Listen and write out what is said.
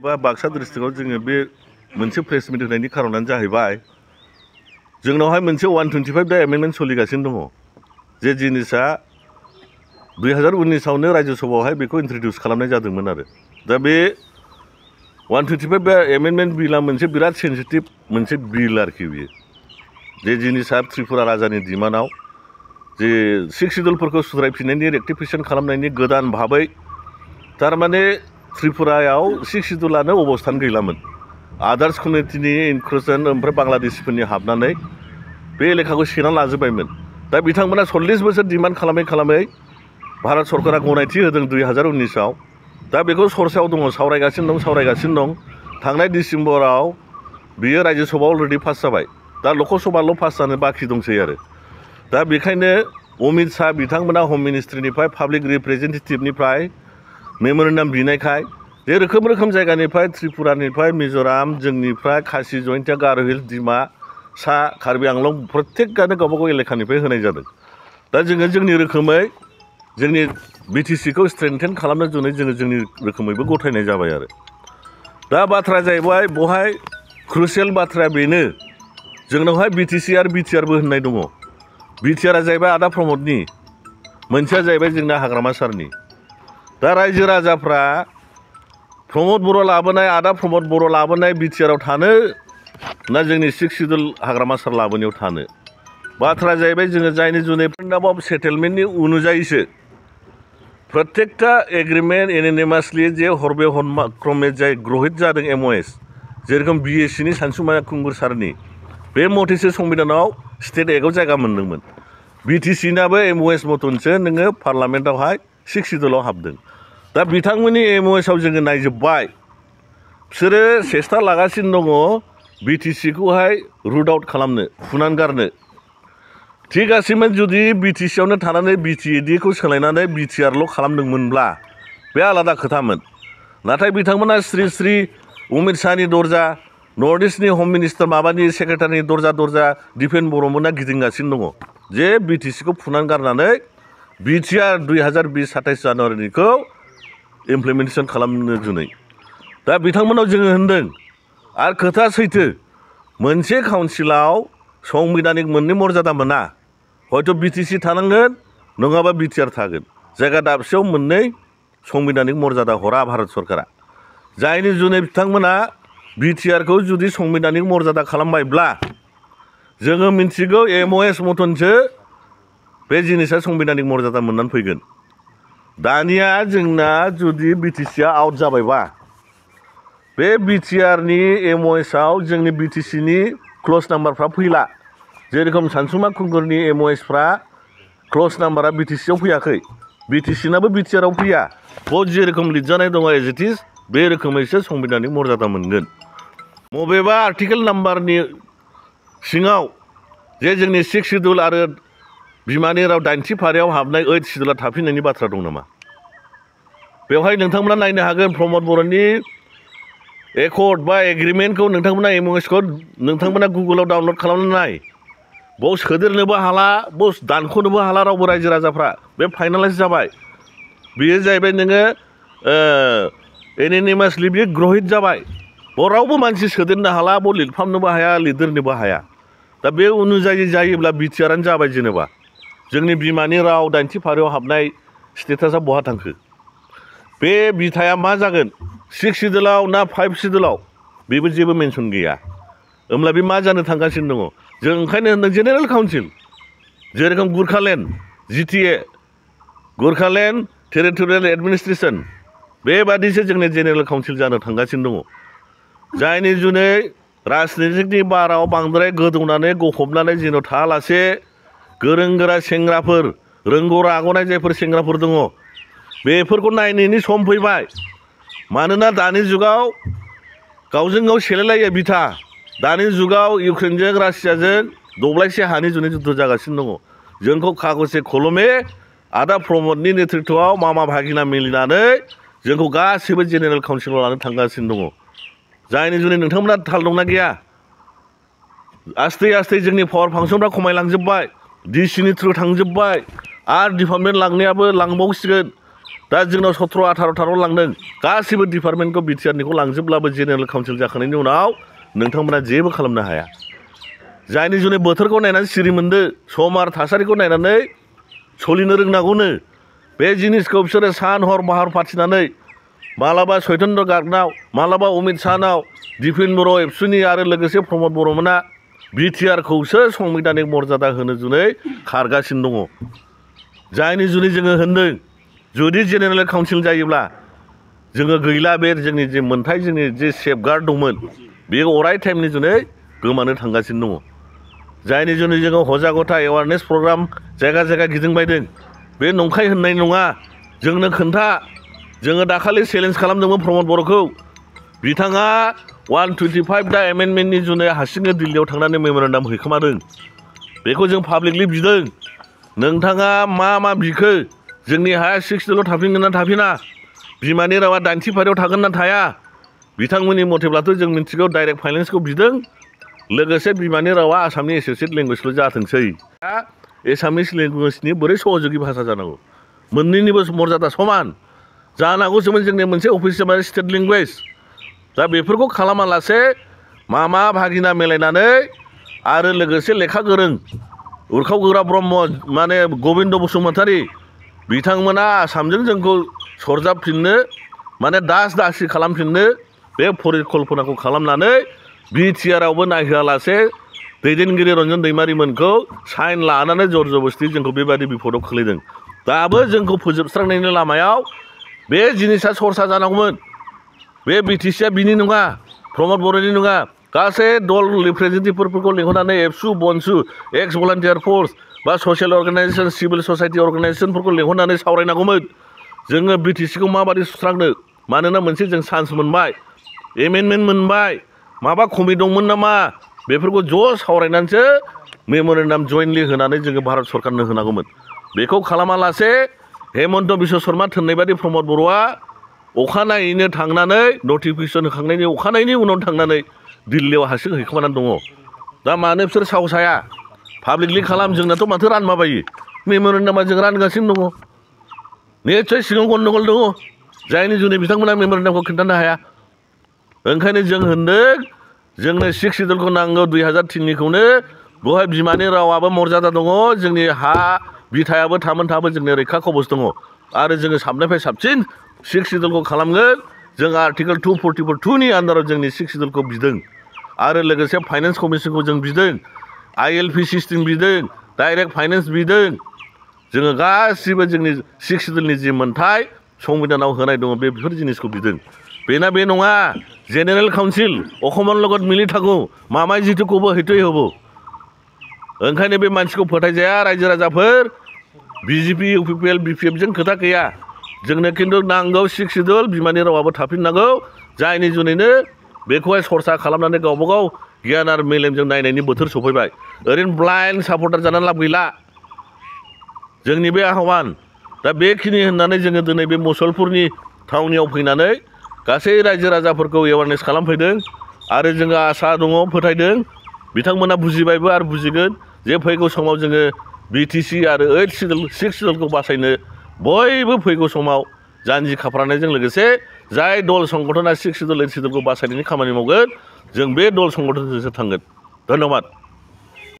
बा बाक्सा डिस्ट्रिक्टआव जोङो बे मोनसे प्रेस मिट होनायनि खारनानो जाहैबाय जोंनावहाय मोनसे 125 दा एमेन्डमेन्ट सोलिगासिनो दङ जे जिनिसा 2019आवनो रायजो सभायावहाय बेखौ इन्ट्रडिउस खालामनाय जादोंमोन आरो दा बे 125 बे एमेन्डमेन्ट बिलआ मोनसे बिराद सेन्सिटिभ मोनसे बिल आरोखि बियो जे जिनिसा त्रिपुरा राजानि डिमान्डआव जे 6 शिड्युलफोरखौ सुद्रायफिननायनि रेक्टिफिकेसन खालामनायनि गोदान भाबै थारमाने त्रिपुरायाव 6 शिड्युलानो अबस्थान गैलामोन आदार्स कमिउनिटिनि इनक्लुजन ओमफ्राय बांलादेशिफोरनि हाबनानै बे एलेखाखौ सेना लाजोब्बायमोन दा बिथांमोना 40 बोसोर डिमान्ड खालामै भारत सरकारा गनायथि होदों 2019आव दा बेखौ सरसायाव दङ सावरायगासिनो दं थांनाय डिसेम्बराव बियो रायजो सभायाव अलरेडि पास जाबाय दा लकसभाल' पास जानो बाखि दंसै आरो दा बेखायनो अमित शाह बिथांमोना हम मिनिस्ट्रिनिफ्राय पाब्लिक रिप्रेजेन्टेटिभनिफ्राय मेम'रेन्डाम बिनायखाय जे रोखोम जायगानिफ्राय त्रिपुरानिफ्राय मिज'राम जोंनिफ्राय खासि जयन्तिया गार' हिल्स डिमासा कार्बि आंलं प्रत्येकआनो गावबागाव एलेखानिफ्राय होनाय जादों दा जोङो जोंनि रोखोमै जोंनि बिटिसिखौ स्ट्रेंथेन खालामनो जुनै जोङो जोंनि रोखोमैबो गथायनाय जाबाय आरो दा बाथ्राया जाहैबाय बहाय क्रुसियेल बाथ्राया बेनो जोंनावहाय बिटिसि आरो बिटिआरबो होननाय दङ बिटिआरआ जाहैबाय आदा प्रमदनि मोनसेया जाहैबाय जोंना हाग्रामा सारनि दा रायजो राजाफ्रा प्रमद बर' लाबोनाय आदा प्रमद बर' लाबोनाय बिटिआरआव थानो ना जोंनि 6 शिड्युल हाग्रामा सार लाबोनायाव थानो बाथ्राया जाहैबाय जोङो जायनि जुनै फ्रेन्डशिप अफ सेटेलमेन्टनि अनुजायैसो प्रत्येकटा एग्रिमेन्ट एनोनिमासलि जे हरबे क्रमे जाय ग्रहित जादों एमअएस जेरखम बिएससिनि सानसुमा खुंगुर सारनि बे मथेसो संबिधानाव स्टेट एक्टआव जायगा मोन्दोंमोन बिटिसिनाबो एमअएस मतनसो नोङो पार्लामेन्टआवहाय 6 शिड्युलाव हाबदों दा बिथांमोननि एमअएसआव जोङो नायजोब्बाय बिसोरो सेस्था लागासिनो दङ बिटिसिखौहाय रुट आउट खालामनो फुनानै गारनो थिगासिमोन जुदि बिटिसियावनो थानानै बिटिएडिखौ सोलायनानै बिटिआरल' खालामदोंमोनब्ला बे आलादा खोथामोन नाथाय बिथांमोना श्री अमित शाहनि दरजा नर्थ इस्टनि हम मिनिस्टार माबानि सेक्रेटारिनि दरजा दिपेन बर'मोना गिदिंगासिनो दङ जे बिटिसिखौ फुनानै गारनानै बिटिआर 2020-27 जानुवारिनिखौ इमप्लिमेन्टेसन खालामनो जुनै दा बिथांमोनाव जोङो होनदों आरो खोथा सैथो मोनसे काउन्सिलाव संबिधानिक मोननै मर्यादा मोना हयथ' बिटिसि थानांगोन नङाबा बिटिआर थागोन जायगा दाबसेयाव मोननै संबिधानिक मर्यादा हरा भारत सरकारा जायनि जुनै बिथांमोना बिटिआरखौ जुदि संबिधानिक मर्यादा खालामबायब्ला जोङो मिन्थिगौ एमअएस मतनसो बे जिनिसा संबिधानिक मर्यादा मोननानै फैगोन दानिया जोंना जुदि बिटिसिया आउट जाबायबा बे बिटिआरनि एमअएसआव जोंनि बिटिसिनि क्लज नाम्बारफ्रा फैला जेरखम सानसुमा खुंगुरनि एमअएसफ्रा क्लज नाम्बारा बिटिसियाव फैयाखै बिटिसिनाबो बिटिआरआव फैया बहुत जेरखम लिरजानाय दङ एज इट इज बे रोखोमैसो संबिधानिक मर्यादा मोनगोन बबेबा आर्टिकेल नाम्बारनि सिङाव जे जोंनि 6 शिड्युल आरो बिमानि राव 8थि फारियाव हाबनाय 8 शिड्युला थाफिननायनि बाथ्रा दं नामा बेवहाय नोंथांमोना नायनो हागोन प्रमद बर'नि एकर्ड बा एग्रिमेन्टखौ नोंथांमोना एमअएसखौ नोंथांमोना गुगोलाव डाउनलड खालामनानै नाय बाव सोदेरनोबो हाला बाव दानख'नोबो हाला रावबो रायजो राजाफ्रा बे फाइनालाइज जाबाय बेयो जाहैबाय नोङो एनोनिमासलि बेयो ग्रहित जाबाय बाव रावबो मानसि सोदेरनो हाला बाव लिरफामनोबो हाया लिरदेरनोबो हाया दा बे अनुजायै जायोब्ला बिटिआरआनो जाबाय जेनेबा जोंनि बिमानि राव 8थि फारियाव हाबनाय स्टेटासा बहा थांखो बे बिथाया मा जागोन 6 शिड्युलाव ना 5 शिड्युलाव बेबो जेबो मेनसन गैया होमब्ला बे मा जानो थांगासिनो दङ जों ओंखायनो होनदों जेनेरेल काउन्सिल जेरखम गुरखालेण्ड जिटिए गुरखालेण्ड टेरिटरियेल एडमिनिस्ट्रेसन बेबादिसो जोंनि जेनेरेल काउन्सिल जानो थांगासिनो दङ जायनि जुनै राजनितिकनि बाराव बांद्राय गोदौनानै गफबनानै जेन' थायालासे गोरों गोरा सेंग्राफोर रोंगौ राग'नाय जायफोर सेंग्राफोर दङ बेफोरखौ नायनायनि सम फैबाय मानोना दानि जुगाव गावजों गाव सेलायलायो बिथा दानि जुगाव इउक्रेनजों रासियाजों दब्लायसे हानि जुनै जुद्ध जागासिनो दङ जोंखौ कागजे कलमे आदा प्रमदनि नेतृत्वआव मामा भागिना मिलिनानै जोंखौ गासैबो जेनेरेल काउन्सिलाव लानो थांगासिनो दङ जायनि जुनै नोंथांमोना थाल दंना गैया आस्ते जोंनि पावार फांसनफ्रा खमायलांजोब्बाय डिसिनि थ्रु थांजोब्बाय आरो डिपार्टमेन्ट लांनायाबो लांबावसिगोन दा जोंनाव 17-18 लांदों गासिबो डिपार्टमेन्टखौ बिटिआरनिखौ लांजोबब्लाबो जेनेरेल काउन्सिल जाखांनायनि उनाव नोंथांमोना जेबो खालामनो हाया जायनि जुनै बोथोरखौ नायनानै सिरि मोनदो सम आरो थासारिखौ नायनानै सोलिनो रोंनांगौनो बे जिनिसखौ बिसोरो सान हर बाहार फाथिनानै मालाबा सैतन्य गार्गनाव मालाबा अमित शाहनाव दिपेन बर' एबसुनि आरो लोगोसे प्रमद बर'मोना बिटिआरखौसो संबिधानिक मर्यादा होनो जुनै खारगासिनो दङ जायनि जुनै जोङो होनदों जुदि जेनेरेल काउन्सिल जायोब्ला जोङो गैला बे जोंनि जे मोनथाय जोंनि जे सेफगार्ड दंमोन बेयो अराय टाइमनि जुनै गोमानो थांगासिनो दङ जायनि जुनै जोङो हजागथा एवारनेस प्रग्राम जायगा जायगा गिदिंबायदों बे नंखाय होननाय नङा जोंनो खोन्था जोङो दाखालि चेलेन्ज खालामदोंमोन प्रमद बर'खौ बिथाङा 125 दा एमेन्डमेन्टनि जुनै हारसिङै दिल्लीयाव थांनानै मेम'रेन्डाम हैखोमादों बेखौ जों पाब्लिकलि बिदों नोंथाङा मा बिखो जोंनि हाया 60ल' थाफिनगोन ना थाफिना बिमानि रावा 80 फारियाव थागोन ना थाया बिथांमोननि मथेब्लाथ' जों मिथिगौ डाइरेक्ट फाइनेन्सखौ बिदों लोगोसे बिमानि रावा आसामनि एस'सियेट लेंगुवेजल' जाथोंसै दा एसामिस लेंगुवेजनि बोरै सहयोगि भाषा जानांगौ मोननैनिबो मर्यादा समान जानांगौसोमोन जोंनि मोनसे अफिसियेल स्टेट लेंगुवेज दा बेफोरखौ खालामालासे मामा भागिना मिलायनानै आरो लोगोसे लेखा गोरों उरखाव गोरा ब्रह्म माने गबिन्द बसुमतारी बिथांमोना आसामजों जोंखौ सरजाबफिननो माने दासि खालामफिननो बे परिकल्पनाखौ खालामनानै बिटिआरआवबो नायहोआलासे दैदेनगिरि रन्जन दैमारिमोनखौ साइन लानानै जर जबस्ति जोंखौ बेबायदि बिपदआव खोलैदों दाबो जोंखौ फोजोबस्रांनायनि लामायाव बे जिनिसा सरसा जानांगौमोन बे बिटिसिआ बिनि नङा प्रमद बर'नि नङा गासै दल रिप्रेजेन्टेटिभफोरखौ लिंहरनानै एबसु बनसु एक्स भलान्टियार फर्स बा ससियेल अर्गानाइजेसन सिभिल ससाइटि अर्गानाइजेसनफोरखौ लिंहरनानै सावरायनांगौमोन जोङो बिटिसिखौ माबादि सुस्रांनो मानोना मोनसे जों चान्स मोनबाय एमेन्डमेन्ट मोनबाय माबा खमि दंमोन नामा बेफोरखौ ज' सावरायनानैसो मेम'रेन्डाम जइन्टलि होनानै जोङो भारत सरकारनो होनांगौमोन बेखौ खालामालासे हेमन्त बिश्व शर्मा थोननाय बादि प्रमद बर'आ अखानायैनो थांनानै नटिफिकेसन होखांनायनि अखानायैनि उनाव थांनानै दिल्लीयाव हारसिं हैखोमानानै दङ दा मानो बिसोर साहस हाया पाब्लिकलि खालाम जोंनाथ' माथो रानमाबायो मेम'रेन्डामा जों रानगासिनो दङ निस्सय सिङाव गन्दगल दङ जायनि जुनै बिथांमोना मेम'रेन्डामखौ खिन्थानो हाया ओंखायनो जों होनदों जोंनो 6 सिडुलखौ नांगौ 2003निखौनो बेवहाय बिमानि रावाबो मर्यादा दङ जोंनि हा बिथायाबो थामोनथाबो जोंनि रैखा कबच दङ आरो जोङो साबनिफ्राय साबसिन 6 सिडुलखौ खालामगोन जों आर्टिकेल 244(2) नि आन्दाराव जोंनि 6 सिडुलखौ बिदों आरो लोगोसे फाइनेन्स कमिसनखौ जों बिदों ILP सिस्टेम बिदों डाइरेक्ट फाइनेन्स बिदों जोङो गासिबो जोंनि 6 सिडुलनि जि मोन्थाय संबिधानाव होनाय दङ बेफोर जिनिसखौ बिदों बेना बे नङा जेनेरेल काउन्सिल अखमान লগত मिলি थागौ मामाय जिथुखौबो हैथै होबो ओंखायनो बे मानसिखौ फोथायजाया रायजो राजाफोर बिजेपि इउपिपिएल बिपिएफजों खोथा गैया जोंनो खिन्थु नांगौ 6 सिडुल बिमानि रावाबो थाफिननांगौ जायनि जुनैनो बेखौहाय सरसा खालामनानै गावबा गाव गियान आरो मेलेमजों नायनायनि बोथोर सफैबाय ओरैनो ब्लाइन्ड सापर्टार जानानै लाब गैला जोंनि बे आह्वान दा बेखिनि होननानै जोङो दिनै बे मुसलपुरनि थावनियाव फैनानै गासै रायजो राजाफोरखौ एवारनेस खालामफैदों आरो जोङो आसा दङ फोथायदों बिथांमोना बुजिबायबो आरो बुजिगोन जे फैगौ समाव जोङो बिटिसि आरो 6 सिडुलखौ बासायनो बयबो फैगौ समाव जानजि खाफ्रानायजों लोगोसे जाय दल संगठना 6 सिडुल 8 सिडुलखौ बासायनायनि खामानि मावगोन जों बे दल संगठनजोंसो थांगोन धन्यबाद।